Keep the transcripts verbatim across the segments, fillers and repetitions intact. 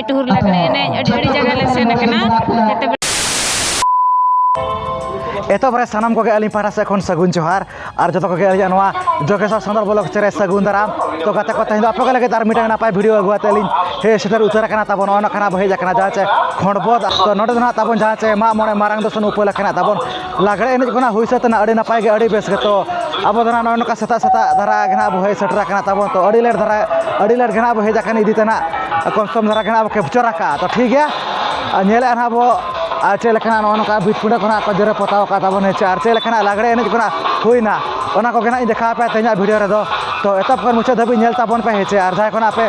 ᱴᱩᱦᱩᱨ ᱞᱟᱜᱽᱲᱮ ᱮᱱᱮᱡ ᱟᱹᱰᱤ ᱟᱹᱰᱤ ᱡᱟᱭᱜᱟ ᱞᱮ ᱥᱮᱱ ᱟᱠᱟᱱᱟ᱾ ᱡᱚᱛᱚ ᱮᱛᱚᱦᱚᱵ ᱨᱮ ᱥᱟᱱᱟᱢ ᱠᱚᱜᱮ ᱟᱹᱞᱤᱧ ᱯᱟᱦᱴᱟ ᱥᱮᱫ ᱠᱷᱚᱱ ᱥᱟᱹᱜᱩᱱ ᱡᱚᱦᱟᱨ᱾ ᱟᱨ ᱡᱚᱛᱚ ᱠᱚᱜᱮ ᱟᱹᱞᱤᱧᱟᱜ ᱱᱚᱣᱟ ᱡᱳᱜᱮᱥᱚᱨ ᱥᱟᱱᱛᱟᱲ ᱵᱞᱚᱜ ᱪᱮᱱᱮᱞ ᱨᱮ ᱥᱟᱹᱜᱩᱱ ᱫᱟᱨᱟᱢ᱾ ᱛᱚ ᱜᱟᱛᱮ ᱠᱚ, ᱛᱮᱦᱮᱧ ᱫᱚ ᱟᱯᱮ ᱠᱚ ᱞᱟᱹᱜᱤᱫ ᱟᱨ ᱢᱤᱫᱴᱟᱝ ᱱᱟᱯᱟᱭ ᱵᱷᱤᱰᱤᱭᱳ ᱟᱹᱜᱩ ᱠᱟᱛᱮ ᱞᱤᱧ ᱦᱮᱡ ᱥᱮᱴᱮᱨ ᱩᱛᱟᱹᱨ ᱟᱠᱟᱱᱟ᱾ ᱛᱟᱵᱚᱱ ᱱᱚᱜᱼᱚᱭ ᱱᱚᱝᱠᱟᱱᱟᱜ ᱵᱚ ᱦᱮᱡ ᱟᱠᱟᱱᱟ, ᱡᱟᱦᱟᱸ ᱪᱮ ᱠᱷᱚᱸᱰᱵᱚᱫ᱾ ᱛᱚ ᱱᱚᱰᱮ ᱫᱚ ᱱᱟᱦᱟᱜ ᱛᱟᱵᱚᱱ ᱡᱟᱦᱟᱸ ᱪᱮ ᱢᱟᱜ ᱢᱚᱬᱮ ᱢᱟᱨᱟᱝ ᱫᱚᱥᱚᱱ ᱩᱯᱟᱹᱞ ᱟᱠᱟᱱᱟ ᱛᱟᱵᱚᱱ᱾ ᱞᱟᱜᱽᱲᱮ ᱮᱱᱮᱡ ᱠᱚ ᱱᱟᱦᱟᱜ ᱦᱩᱭ ᱥᱟᱹᱛ ᱮᱱᱟ, ᱟᱹᱰᱤ ᱱᱟᱯᱟᱭ ᱜᱮ, ᱟᱹᱰᱤ ᱵᱮᱥ ᱜᱮ᱾ ᱛᱚ ᱟᱵᱚ ᱫᱚ ᱱᱟᱦᱟᱜ ᱱᱚᱜᱼᱚᱭ ᱱᱚᱝᱠᱟ ᱥᱮᱛᱟᱜ ᱥᱮᱛᱟᱜ ᱫᱷᱟᱨᱟ ᱜᱮ ᱱᱟᱦᱟᱜ ᱵᱚ ᱦᱮᱡ ᱥᱮᱴᱮᱨ ᱟᱠᱟᱱᱟ ᱛᱟᱵᱚᱱ᱾ ᱛᱚ ᱟᱹᱰᱤ ᱞᱮᱴ ᱫᱷᱟᱨᱟ, ᱟᱹᱰᱤ ᱞᱮᱴ ᱜᱮ ᱱᱟᱦᱟᱜ ᱵᱚ ᱦᱮᱡ ᱟᱠᱟᱱ ᱤᱫᱤ ᱛᱮ ᱱᱟᱦᱟᱜ ᱠᱚᱢ ᱥᱚᱢ ᱫᱷᱟᱨᱟ ᱜᱮ ᱱᱟᱦᱟᱜ ᱵᱚ ᱠᱮᱯᱪᱟᱨ ᱟᱠᱟᱫᱼᱟ᱾ ᱛᱚ ᱴᱷᱤᱠ ᱜᱮᱭᱟ, ᱟᱨ ᱧᱮᱞᱮᱫᱼᱟ ᱱᱟᱦᱟᱜ ᱵᱚ ᱟᱨ ᱪᱮᱫ ᱞᱮᱠᱟᱱᱟᱜ ᱱᱚᱜᱼᱚ ᱱᱚᱝᱠᱟ ᱵᱷᱤᱛ ᱯᱤᱸᱰᱟᱹ ᱠᱚ ᱱᱟᱦᱟᱜ ᱠᱚ ᱡᱮᱨᱮᱲ ᱯᱚᱛᱟᱣ ᱟᱠᱟᱫ ᱛᱟᱵᱚᱱ ᱦᱮᱸ ᱪᱮ, ᱟᱨ ᱪᱮᱫ ᱞᱮᱠᱟᱱᱟᱜ ᱞᱟᱜᱽᱲᱮ ᱮᱱᱮᱡ ᱠᱚ ᱱᱟᱦᱟᱜ ᱦᱩᱭᱱᱟ, ᱚᱱᱟ ᱠᱚᱜᱮ ᱱᱟᱦᱟᱜ ᱤᱧ ᱫᱮᱠᱷᱟᱣ ᱟᱯᱮᱭᱟ ᱛᱮᱦᱮᱧᱟᱜ ᱵᱷᱤᱰᱤᱭᱳ ᱨᱮᱫᱚ᱾ ᱛᱚ ᱮᱛᱚᱦᱚᱵ ᱠᱷᱚᱱ ᱢᱩᱪᱟᱹᱫ ᱫᱷᱟᱹᱵᱤᱡ ᱧᱮᱞ ᱛᱟᱵᱚᱱ ᱯᱮ ᱦᱮᱸ ᱪᱮ᱾ ᱟᱨ ᱡᱟᱦᱟᱸᱭ ᱠᱚ ᱱᱟᱦᱟᱜ ᱯᱮ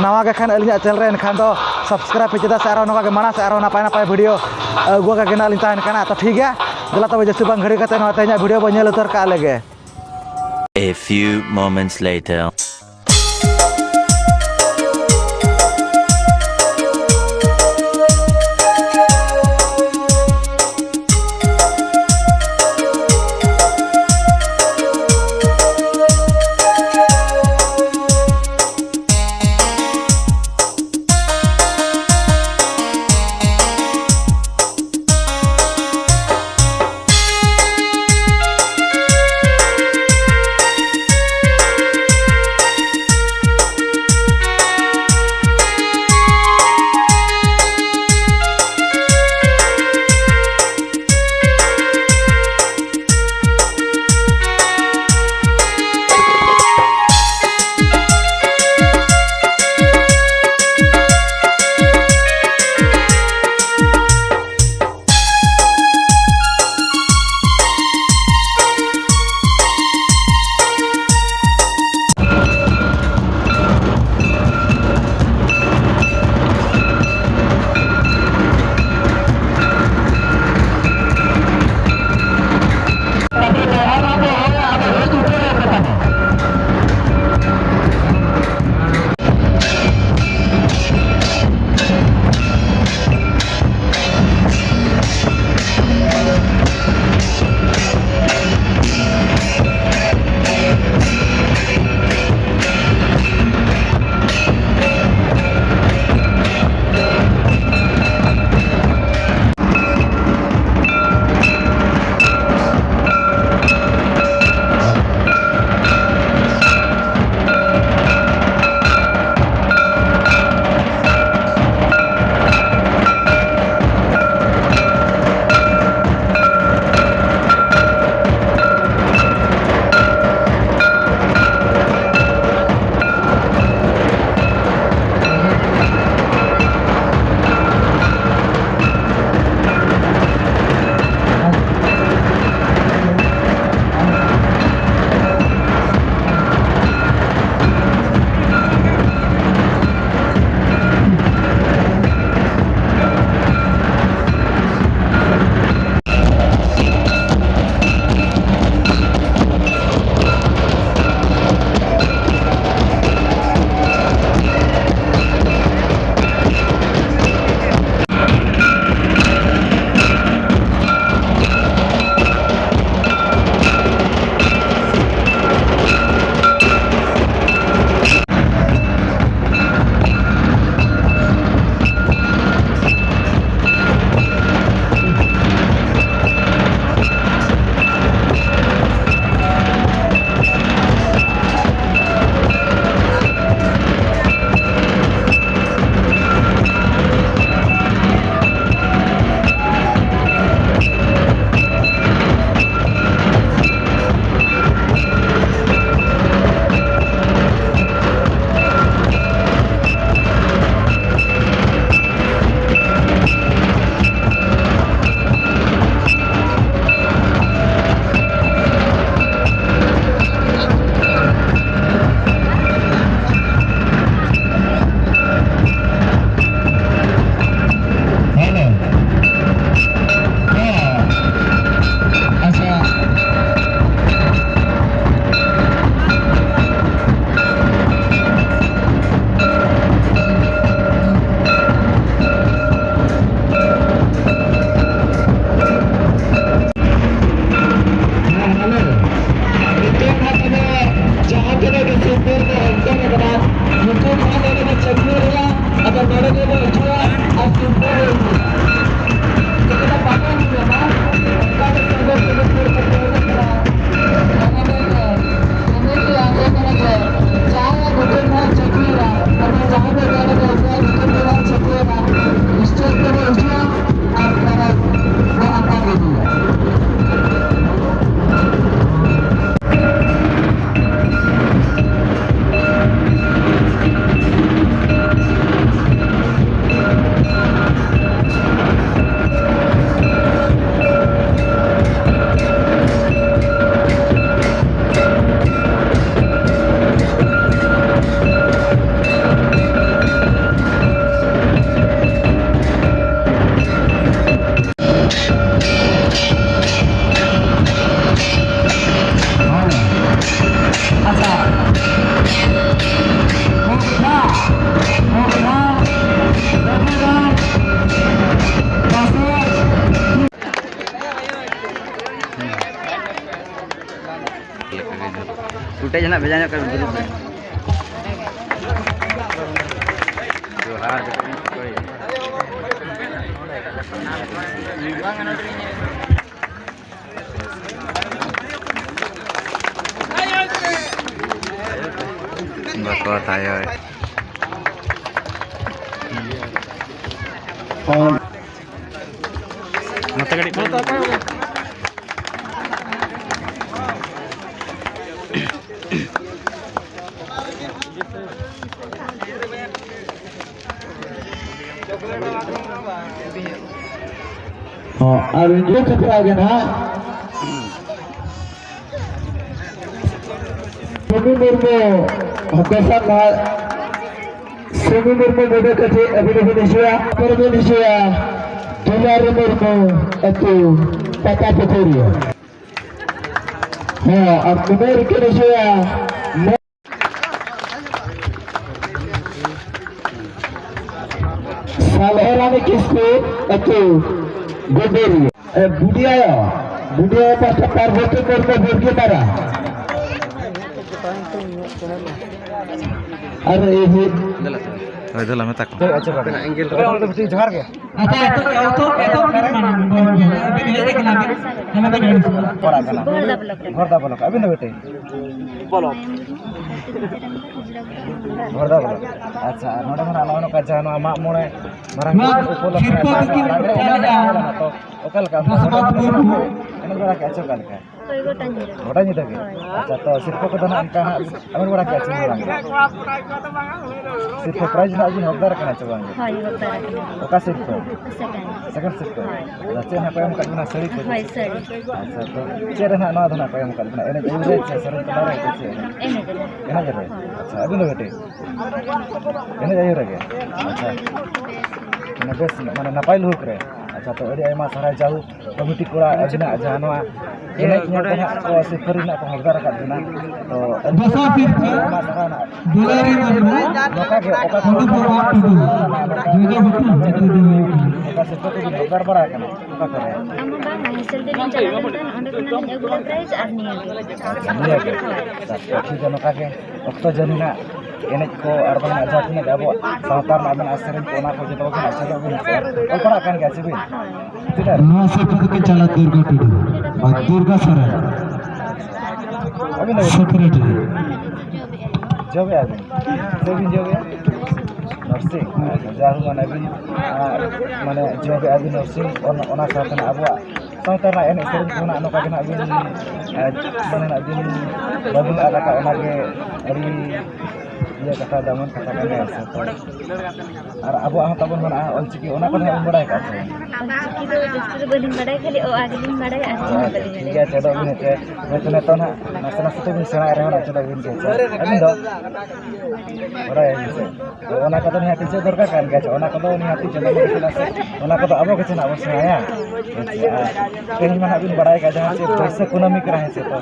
ᱱᱟᱣᱟ ᱜᱮ ᱠᱷᱟᱱ ᱟᱹᱞᱤᱧᱟᱜ ᱪᱮᱱᱮᱞ ᱨᱮ, ᱮᱱᱠᱷᱟᱱ ᱫᱚ ᱥᱟᱵᱥᱠᱨᱟᱭᱤᱵ ᱯᱮ, ᱪᱮᱫᱟᱜ ᱥᱮ ᱟᱨᱦᱚᱸ ᱱᱚᱝᱠᱟ ᱜᱮ ᱢᱟᱲᱟᱝ ᱥᱮᱫ ᱟᱨᱦᱚᱸ ᱱᱟᱯᱟᱭ ᱱᱟᱯᱟᱭ ᱵᱷᱤᱰᱤᱭᱳ ᱟᱹᱜᱩ ᱟᱠᱟᱫ ᱜᱮ ᱱᱟᱦᱟᱜ ᱞᱤᱧ ᱛᱟᱦᱮᱱ ᱠᱟᱱᱟ᱾ ᱛᱚ ᱴᱷᱤᱠ ᱜᱮᱭᱟ, ᱫᱮᱞᱟ ᱛᱚᱵᱮ ᱡᱟᱹᱥᱛᱤ ᱵᱟᱝ ᱜᱷᱟᱹᱲᱤ ᱠᱟᱛᱮ ᱱᱚᱣᱟ ᱛᱮᱦᱮᱧᱟᱜ ᱵᱷᱤᱰᱤᱭᱳ ᱵᱚᱱ ᱧᱮᱞ ᱩᱛᱟᱹᱨ ᱠᱟᱜ ᱞᱮᱜᱮ᱾ A few moments later. ᱦᱮᱡ ᱮᱱᱟ, ᱵᱷᱮᱡᱟ ᱧᱚᱜ ᱠᱟᱜ ᱵᱤᱱ ᱜᱨᱩᱯ ᱨᱮ᱾ ᱡᱚᱦᱟᱨ᱾ ᱵᱟᱠᱚ ᱛᱟᱭᱚᱢ᱾ ᱱᱚᱛᱮ ᱠᱟᱹᱴᱤᱡ᱾ ᱦᱚᱸ, ᱟᱨ ᱩᱱᱤ ᱠᱷᱟᱛᱨᱟ ᱜᱮ ᱱᱟᱦᱟᱜ᱾ ᱥᱩᱢᱤ ᱢᱩᱨᱢᱩ, ᱫᱚᱥᱟᱨ ᱱᱟᱦᱟᱜ᱾ ᱥᱩᱢᱤ ᱢᱩᱨᱢᱩ ᱵᱚᱰᱮ ᱠᱟᱹᱴᱷᱤ ᱟᱹᱵᱤᱱ ᱦᱚᱸᱵᱤᱱ ᱦᱤᱡᱩᱜᱼᱟ᱾ ᱯᱚᱨᱮ ᱵᱤᱱ ᱦᱤᱡᱩᱜᱼᱟ ᱫᱩᱞᱟᱨᱤ ᱢᱩᱨᱢᱩ ᱟᱹᱛᱩ ᱯᱟᱛᱟ ᱯᱩᱠᱷᱩᱨᱤ᱾ ᱦᱮᱸ, ᱟᱨ ᱩᱢᱮᱨ ᱠᱤᱱ ᱦᱤᱡᱩᱜᱼᱟ᱾ ᱥᱟᱞᱦᱮ ᱨᱟᱱᱤ ᱠᱤᱥᱠᱩ ᱟᱹᱛᱩ ᱜᱚᱰᱮᱨᱤᱭᱟᱹ᱾ ᱮ, ᱵᱩᱰᱤ ᱟᱭᱳ, ᱵᱩᱰᱤ ᱟᱭᱳ ᱯᱟᱥᱴᱟ ᱯᱟᱨᱵᱚᱛᱤ ᱢᱩᱨᱢᱩ ᱵᱩᱨᱜᱤ ᱯᱟᱨᱟ᱾ ᱟᱨ ᱮ ᱦᱤ- ᱦᱳᱭ, ᱫᱮᱞᱟ, ᱢᱮᱛᱟ ᱠᱚ᱾ ᱦᱳᱭ, ᱟᱪᱪᱷᱟ, ᱵᱟᱵᱟ᱾ ᱡᱚᱦᱟᱨ ᱜᱮ᱾ ᱟᱪᱪᱷᱟ, ᱮᱛᱚᱦᱚᱵ, ᱮᱛᱚᱦᱚᱵ, ᱮᱛᱚᱦᱚᱵ ᱨᱮᱜᱮ ᱢᱟ, ᱟᱹᱵᱤᱱ ᱦᱮᱡ ᱟᱠᱟᱱᱟ ᱵᱤᱱ, ᱟᱞᱮ ᱵᱤᱱ ᱦᱤᱡᱩᱜᱼᱟ᱾ ᱯᱟᱲᱟᱜ ᱠᱟᱱᱟ᱾ ᱵᱚᱦᱚᱲᱫᱟ ᱵᱞᱚᱠ ᱨᱮ᱾ ᱵᱚᱦᱚᱲᱫᱟ ᱵᱞᱚᱠ᱾ ᱟᱹᱵᱤᱱ ᱫᱚ ᱵᱮᱴᱤ? ᱵᱚᱦᱚᱲᱫᱟ ᱵᱞᱚᱠ᱾ ᱟᱪᱪᱷᱟ, ᱟᱨ ᱱᱚᱰᱮ ᱠᱷᱚᱱᱟᱜ ᱱᱚᱜᱼᱚ ᱱᱚᱝᱠᱟ ᱡᱟᱦᱟᱸ ᱱᱚᱣᱟ ᱢᱟᱜ ᱢᱚᱬᱮ ᱢᱟᱨᱟᱝ ᱱᱚᱣᱟ ᱯᱚᱨᱚᱵᱽ ᱥᱤᱨᱯᱟᱹ ᱞᱟᱜᱽᱬᱮ ᱫᱚᱠᱤᱱ ᱮᱱᱮᱡ ᱪᱟᱞᱟᱜᱼᱟ᱾ ᱛᱟᱦᱮᱸ ᱞᱮᱱᱟ ᱛᱚ, ᱚᱠᱟ ᱞᱮᱠᱟ ᱫᱟᱥ ᱵᱟᱯ ᱜᱩᱨᱩ᱾ ᱮᱱᱮᱡ ᱵᱟᱲᱟ ᱠᱮᱜᱼᱟ ᱪᱮ ᱚᱠᱟ ᱞᱮᱠᱟ? ᱦᱳᱭ, ᱜᱚᱴᱟ ᱧᱤᱫᱟᱹ᱾ ᱜᱚᱴᱟ ᱧᱤᱫᱟᱹ ᱜᱮ? ᱦᱳᱭ᱾ ᱟᱪᱪᱷᱟ, ᱛᱚ ᱥᱤᱨᱯᱟᱹ ᱠᱚᱫᱚ ᱱᱟᱜ ᱚᱱᱠᱟ ᱦᱟᱸᱜ ᱟᱹᱜᱩ ᱵᱟᱲᱟ ᱠᱮᱜᱼᱟ ᱪᱮ ᱵᱟᱝ? ᱥᱤᱨᱯᱟᱹ prize ᱱᱟᱜ ᱵᱤᱱ ᱦᱚᱠᱫᱟᱨ ᱠᱟᱱᱟ ᱪᱮ ᱵᱟᱝ? ᱦᱳᱭ, ᱦᱚᱠᱫᱟᱨ ᱠᱟᱱᱟ᱾ ᱚᱠᱟ ᱥᱤᱨᱯᱟᱹ? Second᱾ Second ᱥᱤᱨᱯᱟᱹ? ᱦᱳᱭ᱾ ᱟᱫᱚ ᱪᱮᱫ ᱱᱟᱜ ᱠᱚ ᱮᱢ ᱟᱠᱟᱫ ᱵᱤᱱᱟ, ᱥᱟᱹᱲᱤ ᱠᱚ? ᱦᱳᱭ, ᱥᱟᱹᱲᱤ᱾ ᱟᱪᱪᱷᱟ, ᱛᱚ ᱪᱮᱫ ᱨᱮ ᱱᱟᱜ ᱱᱚᱣᱟ ᱫᱚ ᱱᱟᱜ ᱠᱚ ᱮᱢ ᱟᱠᱟᱫ ᱵᱤᱱᱟ? ᱮᱱᱮᱡ ᱟᱹᱭᱩᱨ ᱨᱮ ᱪᱮ ᱥᱮᱨᱮᱧ ᱛᱟᱞᱟ ᱨᱮ ᱪᱮ ᱪᱮᱫ ᱨᱮ? ᱮᱱᱮᱡ ᱨᱮ᱾ ᱮᱱᱮᱡ ᱨᱮ? ᱦᱳᱭ᱾ ᱟᱪᱪᱷᱟ, ᱟᱹᱵᱤᱱ ᱫᱚ ᱵᱮᱴᱤ? ᱮᱱᱮᱡ ᱟᱹᱭᱩᱨ ᱨᱮᱜᱮ? ᱟᱪᱪᱷᱟ᱾ ᱢᱟᱱᱮ ᱵᱮᱥ, ᱢᱟᱱᱮ ᱱᱟᱯᱟᱭ ᱞᱩᱦᱩᱠ ᱨᱮ? ᱟᱪᱪᱷᱟ᱾ ᱛᱚ, ᱟᱹᱰᱤ ᱟᱭᱢᱟ ᱥᱟᱨᱦᱟᱣ ᱡᱟᱦᱳᱠ ᱠᱚᱢᱤᱴᱤ ᱠᱚᱲᱟ ᱟᱹᱵᱤᱱᱟᱜ ᱡᱟᱦᱟᱸ ᱱᱚᱣᱟ ᱮᱱᱮᱡ ᱧᱮᱞ ᱛᱮ ᱦᱟᱸᱜ ᱠᱚ ᱥᱤᱨᱯᱟᱹ ᱨᱮᱱᱟᱜ ᱠᱚ ᱦᱚᱠᱫᱟᱨ ᱟᱠᱟᱫ ᱵᱤᱱᱟ᱾ ᱛᱚ, ᱟᱹᱰᱤ ᱫᱚᱥᱟᱨ ᱥᱤᱨᱯᱟᱹ ᱟᱭᱢᱟ ᱥᱟᱨᱦᱟᱣ ᱱᱟᱜ᱾ ᱫᱩᱞᱟᱹᱲᱤ ᱢᱩᱨᱢᱩ᱾ ᱱᱚᱝᱠᱟ ᱜᱮ ᱚᱠᱟ ᱠᱚ ᱢᱚᱫᱷᱩ ᱯᱨᱚᱥᱟᱫᱽ ᱴᱩᱰᱩ, ᱡᱚᱡᱚ ᱜᱷᱩᱴᱩ ᱟᱹᱛᱩ ᱫᱚ ᱦᱩᱭᱩᱜ ᱠᱟᱱᱟ᱾ ᱚᱠᱟ ᱥᱤᱨᱯᱟᱹ ᱠᱚᱵᱤᱱ ᱦᱚᱠᱫᱟᱨ ᱵᱟᱲᱟ ᱟᱠᱟᱱᱟ? ᱚᱠᱟ ᱠᱚᱨᱮ? ᱟᱢ ᱦᱚᱸ ᱵᱟᱝ, ᱦᱮᱸᱥᱮᱞ ᱛᱮᱞᱤᱧ ᱪᱟᱞᱟᱣ ᱞᱮᱱ ᱛᱟᱦᱮᱸᱫ, ᱚᱸᱰᱮ ᱠᱷᱚᱱᱟᱜ ᱞᱤᱧ ᱟᱹᱜᱩ ᱞᱮᱫ ᱯᱨᱟᱭᱤᱡᱽ ᱟᱨ ᱱᱤᱭᱟᱹ ᱜᱮ᱾ ᱱᱤᱭᱟᱹ ᱜᱮ? ᱴᱷᱤᱠ ᱜᱮᱭᱟ, ᱱᱚᱝᱠᱟ ᱜᱮ ᱚᱠᱛᱚ ᱡᱟᱹᱱᱤᱡ ᱱᱟᱜ ᱮᱱᱮᱡ ᱠᱚ ᱟᱨ ᱵᱟᱝ ᱡᱟᱦᱟᱸ ᱛᱤᱱᱟᱹᱜ ᱟᱵᱚᱣᱟᱜ ᱥᱟᱶᱛᱟ ᱨᱮᱱᱟᱜ ᱢᱮᱱᱟᱜᱼᱟ, ᱥᱮᱨᱮᱧ ᱠᱚ, ᱚᱱᱟ ᱠᱚ ᱡᱚᱛᱚ ᱜᱮ ᱱᱟᱜ ᱪᱮᱫᱚᱜ ᱵᱤᱱ ᱥᱮ᱾ ᱚᱞ ᱯᱟᱲᱦᱟᱜ ᱠᱟᱱ ᱜᱮᱭᱟ ᱥᱮ ᱵᱤᱱ? ᱛᱤᱱᱟᱹᱜ? ᱱᱚᱣᱟ ᱥᱮᱫ ᱠᱷᱚᱱ ᱫᱚᱠᱤᱱ ᱪᱟᱞᱟᱜ ᱫᱩᱨᱜᱟ ᱴᱩᱰᱩ, ᱵᱟ, ᱫᱩᱨᱜᱟ ᱥᱚᱨᱮᱱ, ᱟᱹᱵᱤᱱ ᱫᱚ ᱥᱮᱠᱨᱮᱴᱟᱨᱤ᱾ ᱡᱚᱵᱮ ᱟᱹᱵᱤᱱ? ᱪᱮᱫ ᱵᱤᱱ ᱡᱚᱵᱮᱭᱟ? ᱱᱟᱨᱥᱤᱝ? ᱡᱟᱦᱳᱠ, ᱢᱟᱱᱮ ᱟᱹᱵᱤᱱ, ᱟᱨ, ᱢᱟᱱᱮ ᱡᱚᱵᱮ ᱟᱹᱵᱤᱱ ᱱᱟᱨᱥᱤᱝ, ᱚᱱ-, ᱚᱱᱟ ᱥᱟᱶᱛᱮ ᱱᱟᱜ ᱟᱵᱚᱣᱟᱜ ᱥᱟᱶᱛᱟ ᱨᱮᱱᱟᱜ ᱮᱱᱮᱡ ᱥᱮᱨᱮᱧ ᱠᱚ ᱱᱟᱜ ᱱᱚᱝᱠᱟ ᱜᱮ ᱱᱟᱜ ᱵᱤᱱ, ᱮ, ᱢᱟᱱᱮ ᱱᱟᱜ ᱵᱤᱱ ᱵᱟᱹᱵᱤᱱ ᱟᱫ ᱟᱠᱟᱫ, ᱚᱱᱟᱜᱮ ᱟᱹᱰᱤ ᱤᱭᱟᱹ ᱠᱟᱛᱷᱟ, ᱫᱟᱢᱟᱱ ᱠᱟᱛᱷᱟ ᱠᱟᱱ ᱜᱮᱭᱟ ᱥᱮ᱾ ᱛᱚ, ᱟᱨ ᱟᱵᱚᱣᱟᱜ ᱦᱚᱸ ᱛᱟᱵᱚᱱ ᱢᱮᱱᱟᱜᱼᱟ ᱚᱞᱪᱤᱠᱤ, ᱚᱱᱟ ᱠᱚᱫᱚ ᱦᱟᱸᱜ ᱵᱤᱱ ᱵᱟᱲᱟᱭ ᱟᱠᱟᱫ ᱥᱮ ᱵᱟᱝ? ᱚᱞᱪᱤᱠᱤ ᱫᱚ ᱡᱟᱹᱥᱛᱤ ᱫᱚ ᱵᱟᱹᱞᱤᱧ ᱵᱟᱲᱟᱭᱟ, ᱠᱷᱟᱹᱞᱤ ᱚ ᱟ ᱜᱮᱞᱤᱧ ᱵᱟᱲᱟᱭᱟ, ᱟᱨ ᱪᱮᱫ ᱦᱚᱸ ᱵᱟᱹᱞᱤᱧ ᱴᱷᱤᱠ ᱵᱟᱲᱟᱭᱟ᱾ ᱜᱮᱭᱟ, ᱪᱮᱫᱚᱜ ᱵᱤᱱ ᱦᱮᱸᱥᱮ᱾ ᱦᱳᱭᱛᱳ ᱱᱤᱛᱚᱜ ᱱᱟᱜ ᱱᱟᱥᱮ ᱱᱟᱥᱮ ᱛᱮᱵᱤᱱ ᱥᱮᱬᱟᱭ ᱨᱮᱦᱚᱸ ᱱᱟᱜ ᱪᱮᱫᱚᱜ ᱵᱤᱱ ᱜᱮᱭᱟ ᱥᱮ᱾ ᱟᱹᱵᱤᱱ ᱫᱚ ᱵᱟᱲᱟᱭ ᱟᱹᱵᱤᱱ ᱥᱮ? ᱛᱚ, ᱚᱱᱟ ᱠᱚᱫᱚ ᱱᱤᱦᱟᱹᱛᱤ ᱪᱮᱫ ᱫᱚᱨᱠᱟᱨ ᱠᱟᱱ ᱜᱮᱭᱟ, ᱚᱱᱟ ᱠᱚᱫᱚ ᱱᱤᱦᱟᱹᱛᱤ ᱪᱮᱫ ᱫᱚᱨᱠᱟᱨ, ᱪᱮᱫᱟᱜ ᱥᱮ ᱚᱱᱟ ᱠᱚᱫᱚ ᱟᱵᱚ ᱜᱮ ᱪᱮ ᱱᱟᱜ ᱵᱚᱱ ᱥᱮᱬᱟᱭᱟ᱾ ᱦᱮᱸ ᱥᱮ? ᱟᱨ ᱛᱮᱦᱮᱧ ᱢᱟ ᱱᱟᱜ ᱵᱤᱱ ᱵᱟᱲᱟᱭ ᱠᱟᱜ ᱡᱟᱦᱟᱸ ᱪᱮᱫ ᱵᱟᱹᱭᱥᱟᱹᱠᱷ ᱠᱩᱱᱟᱹᱢᱤ ᱠᱟᱱᱟ, ᱦᱮᱸ ᱥᱮ? ᱛᱚ,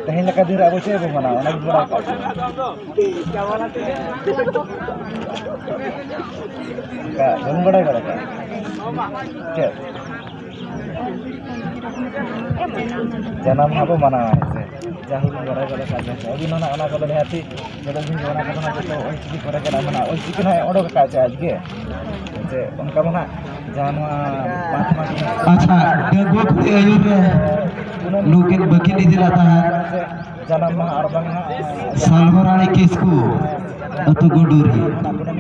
ᱛᱮᱦᱮᱧ ᱞᱮᱠᱟ ᱫᱤᱱ ᱨᱮ ᱟᱵᱚ ᱪᱮᱫ ᱵᱚᱱ ᱢᱟᱱᱟᱣᱟ, ᱚᱱᱟ ᱵᱤᱱ ᱵᱟᱲᱟᱭ ᱠᱟᱜ ᱥᱮ? ᱚᱱᱠᱟ ᱵᱟᱵᱤᱱ ᱵᱟᱲᱟᱭ ᱜᱚᱫ ᱠᱟᱜᱼᱟ? ᱪᱮᱫ? ᱡᱟᱱᱟᱢ ᱢᱟᱦᱟ ᱵᱚ ᱢᱟᱱᱟᱣᱟ, ᱦᱮᱸ ᱥᱮ? ᱡᱟᱦᱳᱠ, ᱵᱤᱱ ᱵᱟᱲᱟᱭ ᱜᱚᱫ ᱟᱠᱟᱫ ᱜᱮᱭᱟ᱾ ᱟᱹᱵᱤᱱ ᱦᱚᱸ ᱱᱟᱜ ᱚᱱᱟ ᱠᱚᱫᱚ ᱱᱤᱦᱟᱹᱛᱤ ᱡᱚᱛᱚ ᱫᱤᱱ ᱜᱮ ᱚᱱᱟ ᱠᱚᱫᱚ ᱱᱟᱜ ᱡᱚᱛᱚ ᱚᱞᱪᱤᱠᱤ ᱠᱚᱨᱮ ᱜᱮ ᱱᱟᱜ ᱢᱮᱱᱟᱜᱼᱟ᱾ ᱚᱞᱪᱤᱠᱤ ᱱᱟᱜ ᱚᱰᱚᱠ ᱟᱠᱟᱫ ᱪᱮ ᱟᱡ ᱜᱮ? ᱡᱮ ᱚᱱᱠᱟ ᱢᱟ ᱱᱟᱜ ᱡᱟᱦᱟᱸ ᱱᱚᱣᱟ ᱯᱟᱸᱪ ᱢᱟᱦᱟ ᱟᱪᱪᱷᱟ, ᱰᱟᱺᱜᱩᱣᱟᱹ ᱠᱩᱲᱤ ᱟᱹᱭᱩᱨ ᱨᱮ ᱱᱩᱠᱤᱱ ᱵᱟᱹᱠᱤᱱ ᱤᱫᱤ ᱞᱮᱫ ᱛᱟᱦᱮᱸᱫ᱾ ᱡᱟᱱᱟᱢ ᱢᱟᱦᱟ ᱟᱨ ᱵᱟᱝ ᱱᱟᱜ ᱥᱟᱞᱦᱚ ᱨᱟᱱᱤ ᱠᱤᱥᱠᱩ, ᱟᱹᱛᱩ ᱜᱩᱰᱩᱨᱤ,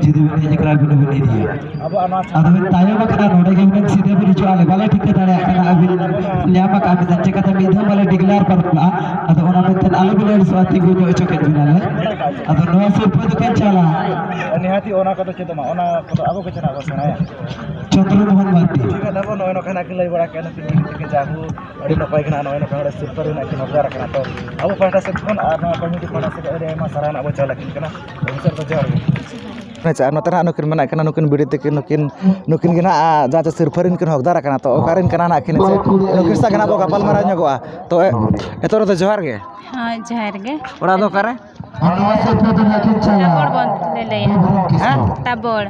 ᱡᱩᱫᱤ ᱵᱤᱱ ᱦᱮᱡ ᱟᱠᱟᱱᱟ, ᱟᱹᱵᱤᱱ ᱦᱚᱸᱵᱤᱱ ᱤᱫᱤᱭᱟ᱾ ᱟᱫᱚ ᱵᱤᱱ ᱛᱟᱭᱚᱢ ᱟᱠᱟᱱᱟ, ᱱᱚᱰᱮ ᱜᱮ ᱦᱩᱱᱟᱹᱝ ᱥᱤᱫᱷᱟᱹ ᱵᱤᱱ ᱦᱤᱡᱩᱜᱼᱟ, ᱟᱞᱮ ᱵᱟᱞᱮ ᱴᱷᱤᱠᱟᱹ ᱫᱟᱲᱮᱭᱟᱜ ᱠᱟᱱᱟ, ᱟᱹᱵᱤᱱ ᱧᱟᱢ ᱟᱠᱟᱫ ᱵᱤᱱᱟ, ᱪᱮᱠᱟᱛᱮ ᱢᱤᱫ ᱫᱷᱟᱣ ᱵᱟᱞᱮ declare ᱯᱟᱨᱚᱢ ᱞᱟᱜᱼᱟ᱾ ᱟᱫᱚ ᱚᱱᱟ ᱢᱮᱱᱛᱮ ᱟᱞᱚ ᱵᱤᱱ ᱟᱹᱲᱤᱥᱚᱜᱼᱟ, ᱛᱤᱸᱜᱩ ᱧᱚᱜ ᱦᱚᱪᱚ ᱠᱮᱫ ᱵᱤᱱᱟᱞᱮ᱾ ᱟᱫᱚ ᱱᱚᱣᱟ ᱥᱤᱨᱯᱟᱹ ᱫᱚ ᱠᱤᱱ ᱪᱟᱞᱟ᱾ ᱱᱤᱦᱟᱹᱛᱤ ᱚᱱᱟ ᱠᱚᱫᱚ ᱪᱮᱫ ᱢᱟ, ᱚᱱᱟ ᱠᱚᱫᱚ ᱟᱵᱚ ᱜᱮ ᱪᱮᱫᱟᱜ ᱵᱚ ᱥᱮᱬᱟᱭᱟ? ᱪᱚᱱᱫᱨᱚ ᱢᱳᱦᱚᱱ ᱢᱟᱨᱰᱤ᱾ ᱴᱷᱤᱠ ᱜᱮᱭᱟ, ᱛᱟᱵᱚ ᱱᱚᱜᱼᱚᱭ ᱱᱚᱝᱠᱟ ᱱᱟᱜ ᱠᱤᱱ ᱞᱟᱹᱭ ᱵᱟᱲᱟ ᱠᱮᱫᱟ, ᱱᱩᱠᱤᱱ ᱴᱷᱤᱠ ᱴᱷᱤᱠ ᱡᱟᱦᱳᱠ, ᱟᱹᱰᱤ ᱱᱟᱯᱟᱭ ᱜᱮ ᱱᱟᱜ ᱱᱚᱜᱼᱚᱭ ᱱᱚᱝᱠᱟ ᱱᱚᱰᱮ ᱥᱤᱨᱯᱟᱹ ᱨᱮᱱᱟᱜ ᱠᱤᱱ ᱦᱚᱠᱫᱟᱨ ᱟᱠᱟᱱᱟ᱾ ᱛᱚ, ᱟᱵᱚ ᱯᱟᱦᱴᱟ ᱥᱮᱫ ᱠᱷᱚᱱ ᱟᱨ ᱱᱚᱣᱟ ᱠᱚᱢᱤᱴᱤ ᱯᱟᱦᱴᱟ ᱥᱮᱫ ᱟᱹᱰᱤ ᱟᱭᱢᱟ ᱥᱟᱨᱦᱟᱣ ᱱᱟᱜ ᱵᱚ ᱪᱟᱞ ᱟᱹᱠᱤᱱ ᱠᱟᱱᱟ᱾ ᱢᱩᱪᱟᱹᱫ ᱨᱮ ᱡᱚᱦᱟᱨ ᱜᱮ᱾ ᱟᱪᱪᱷᱟ, ᱟᱨ ᱱᱚᱛᱮ ᱱᱟᱦᱟᱜ ᱱᱩᱠᱤᱱ ᱢᱮᱱᱟᱜ ᱠᱤᱱᱟ, ᱱᱩᱠᱤᱱ ᱵᱤᱴᱤ ᱛᱟᱹᱠᱤᱱ, ᱱᱩᱠᱤᱱ, ᱱᱩᱠᱤᱱ ᱜᱮ ᱱᱟᱦᱟᱜ ᱡᱟᱦᱟᱸ ᱪᱮ ᱥᱤᱨᱯᱟᱹ ᱨᱮᱱ ᱠᱤᱱ ᱦᱚᱠᱫᱟᱨ ᱟᱠᱟᱱᱟ᱾ ᱛᱚ ᱚᱠᱟᱨᱮᱱ ᱠᱟᱱᱟ ᱱᱟᱦᱟᱜ ᱠᱤᱱ ᱥᱮ? ᱱᱩᱠᱤᱱ ᱥᱟᱶ ᱜᱮ ᱱᱟᱦᱟᱜ ᱵᱚ ᱜᱟᱯᱟᱞᱢᱟᱨᱟᱣ ᱧᱚᱜᱚᱜᱼᱟ᱾ ᱛᱚ ᱮ-, ᱮᱛᱚᱦᱚᱵ ᱨᱮᱫᱚ ᱡᱚᱦᱟᱨ ᱜᱮ᱾ ᱦᱮᱸ, ᱡᱚᱦᱟᱨ ᱜᱮ᱾ ᱚᱲᱟᱜ ᱫᱚ ᱚᱠᱟᱨᱮ? ᱛᱟᱵᱚᱲ ᱵᱚᱱ ᱞᱟᱹᱭᱟ᱾ ᱦᱮᱸ? ᱛᱟᱵᱚᱲ᱾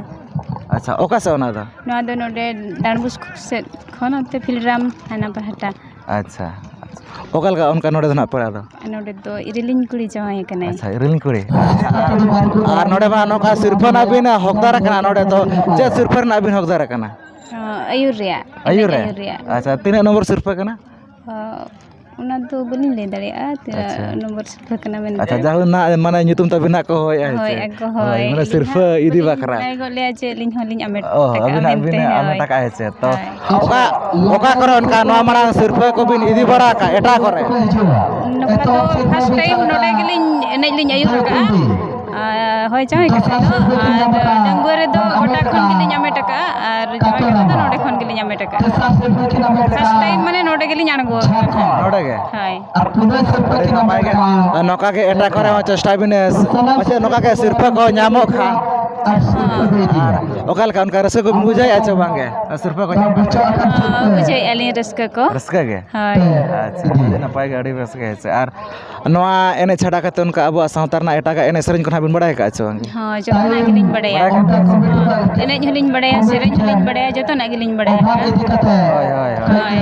ᱟᱪᱪᱷᱟ, ᱚᱠᱟ ᱥᱮᱫ ᱚᱱᱟ ᱫᱚ? ᱱᱚᱣᱟ ᱫᱚ ᱱᱚᱰᱮ ᱰᱟᱸᱰᱵᱩᱥ ᱥᱮᱫ ᱠᱷᱚᱱ ᱚᱱᱛᱮ ᱯᱷᱤᱞᱨᱟᱢ ᱦᱟᱱᱟ ᱯᱟᱦᱴᱟ᱾ ᱟᱪᱪᱷᱟ, ᱟᱪᱪᱷᱟ᱾ ᱚᱠᱟ ᱞᱮᱠᱟ ᱚᱱᱠᱟ ᱱᱚᱰᱮ ᱫᱚ ᱱᱟᱦᱟᱜ ᱯᱮᱲᱟ ᱫᱚ? ᱱᱚᱰᱮ ᱫᱚ ᱤᱨᱤᱞᱤᱧ ᱠᱩᱲᱤ ᱡᱟᱶᱟᱭ ᱠᱟᱱᱟᱭ᱾ ᱟᱪᱪᱷᱟ, ᱤᱨᱤᱞᱤᱧ ᱠᱩᱲᱤ᱾ ᱟᱨ, ᱟᱨ ᱱᱚᱰᱮ ᱢᱟ ᱱᱚᱝᱠᱟ ᱥᱤᱨᱯᱟᱹ ᱨᱮᱱᱟᱜ ᱵᱤᱱ ᱦᱚᱠᱫᱟᱨ ᱟᱠᱟᱱᱟ, ᱱᱚᱰᱮ ᱫᱚ ᱪᱮᱫ ᱥᱤᱨᱯᱟᱹ ᱨᱮᱱᱟᱜ ᱵᱤᱱ ᱦᱚᱠᱫᱟᱨ ᱟᱠᱟᱱᱟ? ᱚ, ᱟᱹᱭᱩᱨ ᱨᱮᱭᱟᱜ᱾ ᱟᱹᱭᱩᱨ ᱮᱱᱮᱡ ᱨᱮ? ᱟᱹᱭᱩᱨ ᱨᱮᱭᱟᱜ᱾ ᱟᱪᱪᱷᱟ, ᱛᱤᱱᱟᱹᱜ ᱱᱚᱢᱵᱚᱨ ᱥᱤᱨᱯᱟᱹ ᱠᱟᱱᱟ? ᱚ, ᱚᱱᱟ ᱫᱚ ᱵᱟᱹᱞᱤᱧ ᱞᱟᱹᱭ ᱫᱟᱲᱮᱭᱟᱜᱼᱟ, ᱛᱤᱱᱟᱹᱜ ᱟᱪᱪᱷᱟ᱾ ᱱᱚᱢᱵᱚᱨ ᱥᱤᱨᱯᱟᱹ ᱠᱟᱱᱟ ᱢᱮᱱᱛᱮ᱾ ᱟᱪᱪᱷᱟ, ᱡᱟᱦᱟᱸ ᱱᱟᱜ ᱢᱟᱱᱮ ᱧᱩᱛᱩᱢ ᱛᱟᱵᱤᱱ ᱦᱟᱸᱜ ᱠᱚ ᱦᱚᱦᱚᱭᱮᱫᱼᱟ, ᱦᱳᱭ, ᱦᱮᱸ ᱥᱮ? ᱟᱠᱚ ᱦᱳᱭ, ᱦᱳᱭ᱾ ᱢᱟᱱᱮ ᱥᱤᱨᱯᱟᱹ ᱤᱫᱤ ᱵᱟᱠᱷᱨᱟ᱾ ᱞᱟᱹᱭ ᱜᱚᱫ ᱞᱮᱭᱟ ᱡᱮ ᱟᱹᱞᱤᱧ ᱦᱚᱸᱞᱤᱧ ᱟᱢᱮᱴ ᱚ, ᱟᱠᱟᱫᱼᱟ ᱟᱹᱵᱤᱱ ᱦᱟᱸᱜ ᱵᱤᱱ ᱢᱮᱱᱛᱮ, ᱦᱳᱭ᱾ ᱟᱢᱮᱴ ᱟᱠᱟᱫᱼᱟ, ᱦᱮᱸ ᱥᱮ? ᱛᱚ, ᱦᱳᱭ᱾ ᱚᱠᱟ, ᱚᱠᱟ ᱠᱚᱨᱮ ᱚᱱᱠᱟ ᱱᱚᱣᱟ ᱢᱟᱲᱟᱝ ᱥᱤᱨᱯᱟᱹ ᱠᱚᱵᱤᱱ ᱤᱫᱤ ᱵᱟᱲᱟ ᱟᱠᱟᱫ ᱮᱴᱟᱜ ᱠᱚᱨᱮ? ᱱᱚᱝᱠᱟ ᱫᱚ first time ᱱᱚᱰᱮ ᱜᱮᱞᱤᱧ ᱮᱱᱮᱡ ᱞᱤᱧ ᱟᱹᱭᱩᱨ ᱟᱠᱟᱫᱼᱟ᱾ ᱟᱨ ᱦᱳᱭ, ᱡᱟᱶᱟᱭ ᱠᱟᱛᱮ ᱫᱚ, ᱟᱨ ᱰᱟᱺᱜᱩᱣᱟᱹ ᱨᱮᱫᱚ ᱜᱚᱴᱟ ᱠᱷᱚᱱ ᱜᱮᱞᱤᱧ ᱟᱢᱮᱴ ᱟᱠᱟᱫᱼᱟ, ᱟᱨ ᱡᱟᱶᱟᱭ ᱠᱟᱛᱮ ᱫᱚ ᱱᱚᱰᱮ ᱠᱷᱚᱱ ᱜᱮᱞᱤᱧ ᱟᱢᱮᱴ ᱟᱠᱟᱫᱼᱟ᱾ First time ᱢᱟᱱᱮ ᱱᱚᱰᱮ ᱜᱮᱞᱤᱧ ᱟᱬᱜᱚ ᱟᱠᱟᱱᱟ᱾ ᱱᱚᱰᱮ ᱜᱮ? ᱦᱳᱭ᱾ ᱟᱹᱰᱤ ᱱᱟᱯᱟᱭ ᱜᱮ᱾ ᱟᱨ ᱱᱚᱝᱠᱟ ᱜᱮ ᱮᱴᱟᱜ ᱠᱚᱨᱮ ᱦᱚᱸ ᱪᱮᱥᱴᱟᱭ ᱵᱤᱱ, ᱯᱟᱪᱮᱫ ᱱᱚᱝᱠᱟ ᱜᱮ ᱥᱤᱨᱯᱟᱹ ᱠᱚ ᱧᱟᱢᱚᱜ ᱠᱷᱟᱱ᱾ ᱟᱨ ᱚᱠᱟ ᱞᱮᱠᱟ ᱚᱱᱠᱟ ᱨᱟᱹᱥᱠᱟᱹ ᱠᱚ ᱵᱩᱡᱷᱟᱹᱣᱮᱫᱼᱟ ᱪᱮ ᱵᱟᱝ ᱜᱮ? ᱥᱤᱨᱯᱟᱹ ᱠᱚ ᱧᱟᱢ ᱠᱟᱛᱮ? ᱦᱚᱸ, ᱵᱩᱡᱷᱟᱹᱣᱮᱫᱼᱟ ᱞᱤᱧ ᱨᱟᱹᱥᱠᱟᱹ ᱠᱚ᱾ ᱨᱟᱹᱥᱠᱟᱹ ᱜᱮ? ᱦᱳᱭ᱾ ᱟᱪᱪᱷᱟ, ᱟᱹᱰᱤ ᱱᱟᱯᱟᱭ ᱜᱮ, ᱟᱹᱰᱤ ᱵᱮᱥ ᱜᱮ᱾ ᱦᱮᱸ ᱥᱮ? ᱟᱨ ᱱᱚᱣᱟ ᱮᱱᱮᱡ ᱪᱷᱟᱰᱟ ᱠᱟᱛᱮ ᱚᱱᱠᱟ ᱟᱵᱚᱣᱟᱜ ᱥᱟᱶᱛᱟ ᱨᱮᱱᱟᱜ ᱮᱴᱟᱜᱟᱜ ᱮᱱᱮᱡ ᱥᱮᱨᱮᱧ ᱠᱚ ᱱᱟᱦᱟᱜ ᱵᱤᱱ ᱵᱟᱲᱟᱭ ᱟᱠᱟᱫᱼᱟ ᱪᱮ ᱵᱟᱝ? ᱦᱚᱸ, ᱡᱚᱛᱚᱱᱟᱜ ᱜᱮᱞᱤᱧ ᱵᱟᱲᱟᱭᱟ᱾ ᱵᱟᱲᱟᱭ ᱠᱟᱱ ᱜᱮᱭᱟ? ᱦᱚᱸ, ᱮᱱᱮᱡ ᱦᱚᱸᱞᱤᱧ ᱵᱟᱲᱟᱭᱟ, ᱥᱮᱨᱮᱧ ᱦᱚᱸᱞᱤᱧ ᱵᱟᱲᱟᱭᱟ, ᱡᱚᱛᱚᱱᱟᱜ ᱜᱮᱞᱤᱧ ᱵᱟᱲᱟᱭᱟ᱾ ᱦᱳᱭ, ᱦᱳᱭ, ᱦᱳᱭ᱾ ᱦᱳᱭ᱾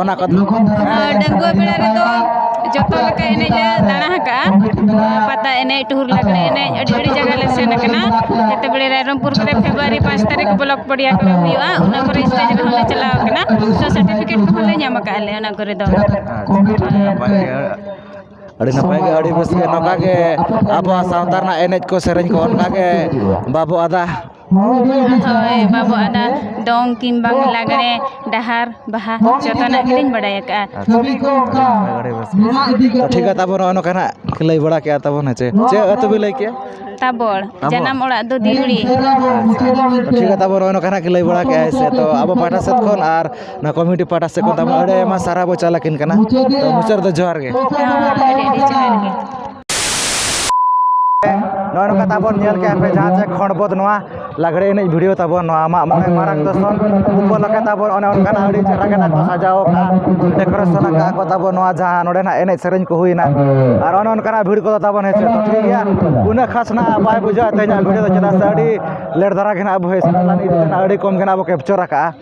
ᱚᱱᱟ ᱠᱚᱫᱚ? ᱟᱨ ᱰᱟᱺᱜᱩᱣᱟᱹ ᱵᱮᱲᱟ ᱨᱮᱫᱚ ᱡᱚᱛᱚ ᱞᱮᱠᱟ ᱮᱱᱮᱡ ᱞᱮ ᱫᱟᱬᱟ ᱟᱠᱟᱫᱼᱟ᱾ ᱯᱟᱛᱟ ᱮᱱᱮᱡ, ᱴᱩᱦᱩᱨ ᱞᱟᱜᱽᱲᱮ ᱮᱱᱮᱡ, ᱟᱹᱰᱤ, ᱟᱹᱰᱤ ᱡᱟᱭᱜᱟ ᱞᱮ ᱥᱮᱱ ᱟᱠᱟᱱᱟ᱾ ᱡᱟᱛᱮ ᱵᱮᱲᱮ ᱨᱟᱭᱨᱚᱝᱯᱩᱨ ᱠᱚᱨᱮ ᱯᱷᱮᱵᱽᱨᱩᱣᱟᱨᱤ ᱯᱟᱸᱪ ᱛᱟᱹᱨᱤᱠᱷ ᱵᱞᱚᱠ ᱯᱚᱰᱤᱭᱟ ᱠᱚᱨᱮ ᱦᱩᱭᱩᱜᱼᱟ, ᱚᱱᱟ ᱠᱚᱨᱮ stage ᱨᱮᱦᱚᱸ ᱞᱮ ᱪᱟᱞᱟᱣ ᱟᱠᱟᱱᱟ᱾ ᱛᱚ, certificate ᱠᱚᱦᱚᱸ ᱞᱮ ᱧᱟᱢ ᱟᱠᱟᱫᱼᱟ ᱞᱮ ᱚᱱᱟ ᱠᱚᱨᱮ ᱫᱚ᱾ ᱟᱪᱪᱷᱟ, ᱟᱹᱰᱤ ᱱᱟᱯᱟᱭ ᱜᱮ᱾ ᱟᱹᱰᱤ ᱱᱟᱯᱟᱭ ᱜᱮ, ᱟᱹᱰᱤ ᱵᱮᱥ ᱜᱮ᱾ ᱱᱚᱝᱠᱟ ᱜᱮ ᱟᱵᱚᱣᱟᱜ ᱥᱟᱶᱛᱟ ᱨᱮᱱᱟᱜ ᱮᱱᱮᱡ ᱠᱚ, ᱥᱮᱨᱮᱧ ᱠᱚ ᱚᱱᱠᱟ ᱜᱮ ᱵᱟᱵᱚ ᱟᱫᱟ᱾ ᱦᱳᱭ, ᱵᱟᱵᱚ ᱟᱫᱟ᱾ ᱫᱚᱝ ᱠᱤᱝᱵᱟ ᱞᱟᱜᱽᱲᱮ, ᱰᱟᱦᱟᱨ, ᱵᱟᱦᱟ, ᱡᱚᱛᱚᱱᱟᱜ ᱜᱮᱞᱤᱧ ᱵᱟᱲᱟᱭ ᱟᱠᱟᱫᱼᱟ᱾ ᱟᱪᱪᱷᱟ, ᱟᱹᱰᱤ ᱱᱟᱯᱟᱭ, ᱟᱹᱰᱤ ᱵᱮᱥ ᱜᱮ᱾ ᱛᱚ, ᱴᱷᱤᱠ ᱜᱮᱭᱟ, ᱛᱟᱵᱚᱱ ᱱᱚᱜᱼᱚᱭ ᱱᱚᱝᱠᱟ ᱱᱟᱜ ᱞᱟᱹᱭ ᱵᱟᱲᱟ ᱠᱮᱫᱼᱟ ᱛᱟᱵᱚᱱ, ᱦᱮᱸ ᱪᱮ? ᱪᱮᱫ ᱟᱹᱛᱩ ᱵᱤᱱ ᱞᱟᱹᱭ ᱠᱮᱫᱼᱟ? ᱛᱟᱵᱚᱲ, ᱛᱟᱵᱚᱲ᱾ ᱡᱟᱱᱟᱢ ᱚᱲᱟᱜ ᱫᱚ ᱫᱤᱣᱲᱤ᱾ ᱟᱪᱪᱷᱟ, ᱴᱷᱤᱠ ᱜᱮᱭᱟ, ᱛᱟᱵᱚᱱ ᱱᱚᱜᱼᱚᱭ ᱱᱚᱝᱠᱟ ᱱᱟᱜ ᱞᱟᱹᱭ ᱵᱟᱲᱟ ᱠᱮᱫᱼᱟᱭ ᱥᱮ, ᱛᱚ ᱟᱵᱚ ᱯᱟᱦᱴᱟ ᱥᱮᱫ ᱠᱷᱚᱱ ᱟᱨ ᱱᱚᱣᱟ ᱠᱚᱢᱤᱴᱤ ᱯᱟᱦᱴᱟ ᱥᱮᱫ ᱠᱷᱚᱱ ᱛᱟᱵᱚᱱ ᱟᱹᱰᱤ ᱟᱭᱢᱟ ᱥᱟᱨᱦᱟᱣ ᱵᱚ ᱪᱟᱞ ᱟᱹᱠᱤᱱ ᱠᱟᱱᱟ᱾ ᱛᱚ, ᱢᱩᱪᱟᱹᱫ ᱨᱮᱫᱚ ᱡᱚᱦᱟᱨ ᱜᱮ᱾ ᱦᱮᱸ, ᱟᱹᱰᱤ ᱟᱹᱰᱤ ᱡᱚᱦᱟᱨ ᱜᱮ᱾ ᱱᱚᱜᱼᱚ ᱱᱚᱝᱠᱟ ᱛᱟᱵᱚᱱ ᱧᱮᱞ ᱠᱮᱜᱼᱟ ᱯᱮ, ᱡᱟᱦᱟᱸ ᱪᱮ ᱠᱷᱚᱸᱰ ᱵᱚᱫ ᱱᱚᱣᱟ ᱞᱟᱜᱽᱲᱮ ᱮᱱᱮᱡ ᱵᱷᱤᱰᱤᱭᱳ ᱛᱟᱵᱚᱱ, ᱱᱚᱣᱟ ᱢᱟᱜ ᱢᱚᱬᱮ ᱢᱟᱨᱟᱝ ᱫᱚᱥᱚᱱ ᱩᱯᱚᱞᱚᱠᱠᱷᱮ ᱛᱟᱵᱚᱱ ᱚᱱᱮ ᱚᱱᱠᱟᱱᱟᱜ ᱟᱹᱰᱤ ᱪᱮᱦᱨᱟ ᱜᱮ ᱱᱟᱜ ᱠᱚ ᱥᱟᱡᱟᱣ ᱟᱠᱟᱫᱼᱟ, ᱰᱮᱠᱳᱨᱮᱥᱚᱱ ᱟᱠᱟᱫᱼᱟ ᱠᱚ ᱛᱟᱵᱚᱱ, ᱱᱚᱣᱟ ᱡᱟᱦᱟᱸ ᱱᱚᱰᱮ ᱱᱟᱜ ᱮᱱᱮᱡ ᱥᱮᱨᱮᱧ ᱠᱚ ᱦᱩᱭᱱᱟ, ᱟᱨ ᱚᱱᱮ ᱚᱱᱠᱟᱱᱟᱜ ᱵᱷᱤᱲ ᱠᱚᱫᱚ ᱛᱟᱵᱚᱱ, ᱦᱮᱸ ᱥᱮ᱾ ᱛᱚ ᱴᱷᱤᱠ ᱜᱮᱭᱟ, ᱩᱱᱟᱹᱜ ᱠᱷᱟᱥ ᱱᱟᱜ ᱵᱟᱭ ᱵᱩᱡᱷᱟᱹᱜᱼᱟ ᱛᱮᱦᱮᱧᱟᱜ ᱵᱷᱤᱰᱤᱭᱳ ᱫᱚ, ᱪᱮᱫᱟᱜ ᱥᱮ ᱟᱹᱰᱤ ᱞᱮᱴ ᱫᱷᱟᱨᱟ ᱜᱮ ᱱᱟᱜ ᱟᱵᱚ ᱦᱮᱡ ᱥᱮᱴᱮᱨ ᱞᱮᱱ ᱤᱫᱤ ᱛᱮ ᱱᱟᱜ ᱟᱹᱰᱤ ᱠᱚᱢ ᱜᱮ ᱱᱟᱜ ᱵᱚ ᱠᱮᱯᱪᱟᱨ ᱟᱠᱟᱫᱼᱟ᱾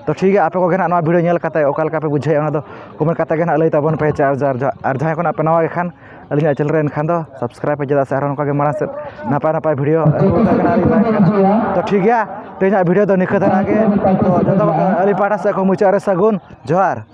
ᱛᱚ ᱴᱷᱤᱠ ᱜᱮᱭᱟ, ᱟᱯᱮ ᱠᱚᱜᱮ ᱱᱟᱜ ᱱᱚᱣᱟ ᱵᱷᱤᱰᱤᱭᱳ ᱧᱮᱞ ᱠᱟᱛᱮ ᱚᱠᱟ ᱞᱮᱠᱟ ᱯᱮ ᱵᱩᱡᱷᱟᱹᱣᱮᱫᱼᱟ, ᱚᱱᱟ ᱫᱚ ᱠᱚᱢᱮᱱᱴ ᱠᱟᱛᱮ ᱜᱮ ᱱᱟᱜ ᱞᱟᱹᱭ ᱛᱟᱵᱚᱱ ᱯᱮ, ᱪᱮ ᱟᱨ ᱡᱟᱦᱟᱸ ᱟᱨ ᱡᱟᱦᱟᱸᱭ ᱠᱚ ᱱᱟᱜ ᱯᱮ ᱱᱟᱣᱟ ᱜᱮ ᱠᱷᱟᱱ ᱟᱹᱞᱤᱧᱟᱜ ᱪᱮᱱᱮᱞ ᱨᱮ ᱮᱱᱠᱷᱟᱱ ᱫᱚ ᱥᱟᱵᱥᱠᱨᱟᱭᱤᱵᱽ ᱯᱮ, ᱪᱮᱫᱟᱜ ᱥᱮ ᱟᱨᱦᱚᱸ ᱱᱚᱝᱠᱟ ᱜᱮ ᱢᱟᱲᱟᱝ ᱥᱮᱫ ᱱᱟᱯᱟᱭ ᱱᱟᱯᱟᱭ ᱵᱷᱤᱰᱤᱭᱳ ᱟᱹᱜᱩ ᱠᱟᱛᱮ ᱱᱟᱜ ᱞᱤᱧ ᱛᱟᱦᱮᱱ ᱠᱟᱱᱟ᱾ ᱛᱚ ᱴᱷᱤᱠ ᱜᱮᱭᱟ, ᱛᱮᱦᱮᱧᱟᱜ ᱵᱷᱤᱰᱤᱭᱳ ᱫᱚ ᱱᱤᱝᱠᱟᱹ ᱫᱷᱟᱨᱟ ᱜᱮ᱾ ᱛᱚ ᱡᱚᱛᱚ ᱟᱹᱞᱤᱧ ᱯᱟᱦᱴᱟ ᱥᱮᱫ ᱠᱷᱚᱱ ᱢᱩᱪᱟᱹᱫ ᱨᱮ ᱥᱟᱹᱜᱩᱱ ᱡᱚᱦᱟᱨ᱾